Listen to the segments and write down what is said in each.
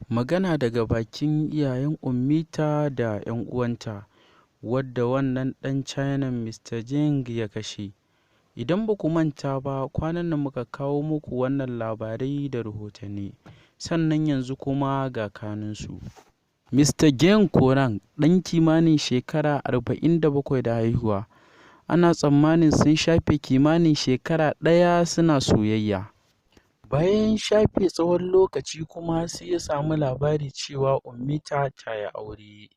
Magana daga bakin iyayen Ummita da 'yan uwanta, wadda wannan ɗan Chinan Mr. Jing ya kashe. Idan ba ku manta ba, kwanan nan muka kawo muku wannan labarai da rahotanni. Sannan yanzu kuma ga kanunsu. Mr. Geng Korang, ɗan kimanin shekara 47 da haihuwa, ana tsammanin sun shafe kimanin shekara ɗaya suna soyayya. Bayan shafe tsawon lokaci kuma sai ya samu labari cewa Ummita ta yi aure.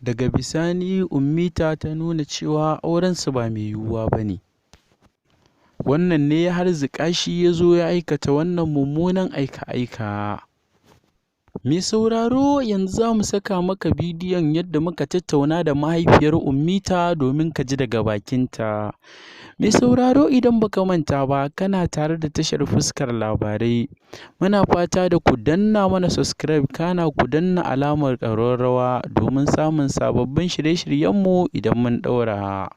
Daga bisani Ummita ta nuna cewa aurensu ba mai yiwuwa ba ne. Wannan ne ya harzuƙa shi ya zo ya aikata wannan mummunan aika-aika. Mai sauraro, yanzu za mu saka maka bidiyon yadda muka tattauna da mahaifiyar Ummita domin ka ji daga bakinta. Mai sauraro, idan baka manta ba, kana tare da tashar Fuskar Labarai. Muna fata da ku danna mana subscribe, kana ku danna alamar ƙararrawa domin samun sababbin shirye-shiryenmu idan mun ɗaura.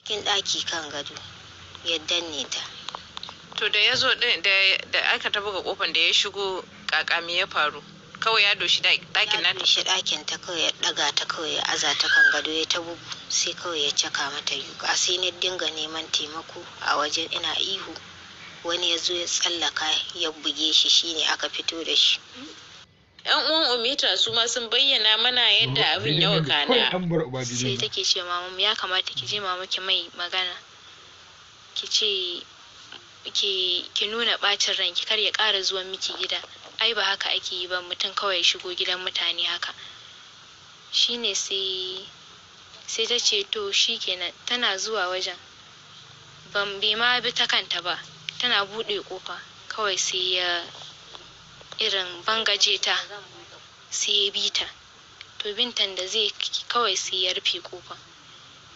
Cikin ɗaki kan gado ya danne ta. To, da ya zo ɗin, da aka ta buga kofan, da ya shigo, kaka me ya faru? Kawai ya doshi ɗakin Ya nata? Doshi ɗakin ta kawai, ya ɗaga ta kawai, ya aza ta kan gado, ya ta bugu, sai kawai ya caka mata yuƙa. Sai na dinga neman taimako a waje, ina ihu. Wani ya zo ya tsallaka ya buge shi, shine aka fito da shi. Yan uwan Umita su ma sun bayyana mana yadda abin ya wakana. Sai take ce, "Mama, ya kamata ki je, mama, ki mai magana, ki ce ki nuna bacin ranki, kar ya ƙara zuwa miki gida. Ai ba haka ake yi ba, mutum kawai ya shigo gidan mutane haka." Shine sai ta ce, "To shikenan." Tana zuwa wajen, ban bai ma bi ta kanta ba, tana buɗe ƙofa kawai sai ya irin bangaje ta, sai ya bi ta. To, bintan da zai kawai sai ya rufe ƙofa.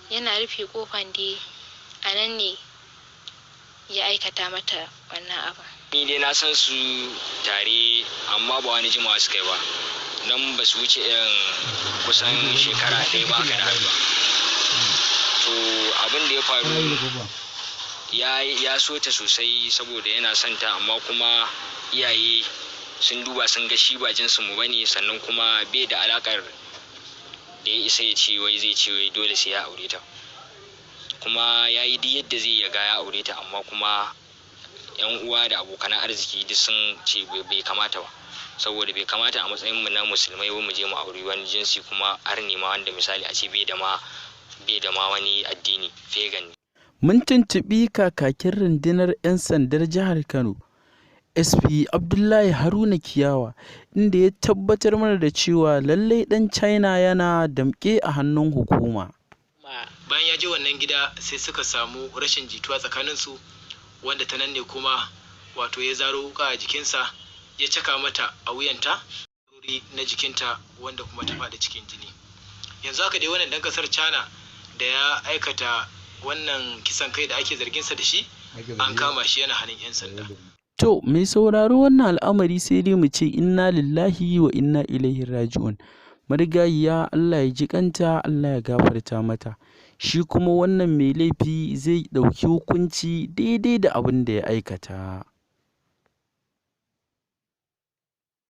Yana rufe ƙofan dai, a nan ne ya aikata mata wannan abin. Ni dai na san su tare, amma ba wani jimawa suka yi ba, don ba su wuce irin kusan shekara 1 ba haka da haɗuwa. To, abin da ya faru, ya so ta sosai saboda yana son ta, amma kuma iyaye sun duba sun ga shi ba jinsin mu bane, sannan kuma bai da alakar da ya isa ya ce wai zai ce wai dole sai ya aure ta. Kuma ya yi duk yadda zai ya ga ya aure ta, amma kuma yan uwa da abokan arziki duk sun ce bai kamata ba, saboda bai kamata a matsayin mu na musulmai ba mu je mu auri wani jinsi, kuma arni ma, wanda misali a ce bai da ma wani addini, pagan ne. Mun tuntuɓi kakakin rundunar 'yan sandar jihar Kano, SP Abdullahi Haruna Kiyawa, inda ya tabbatar mana da cewa lallai ɗan China yana damƙe a hannun hukuma. Bayan ya je wannan gida, sai suka samu rashin jituwa tsakaninsu, wanda ta nan ne kuma wato ya zaro wuka a jikinsa, ya caka mata a wuyanta na jikinta, wanda kuma ta faɗi cikin jini. Yanzu haka dai wannan ɗan ƙasar China da ya aikata wannan kisan kai da ake zarginsa da shi, an kama shi, yana hannun 'yan sanda. To, mai sauraro, wannan al'amari sai dai mu ce inna lillahi wa inna ilaihi raji'un. Marigayiya, Allah ya ji kanta, Allah ya gafarta mata. Shi kuma wannan mai laifi zai ɗauki hukunci daidai da abin da ya aikata.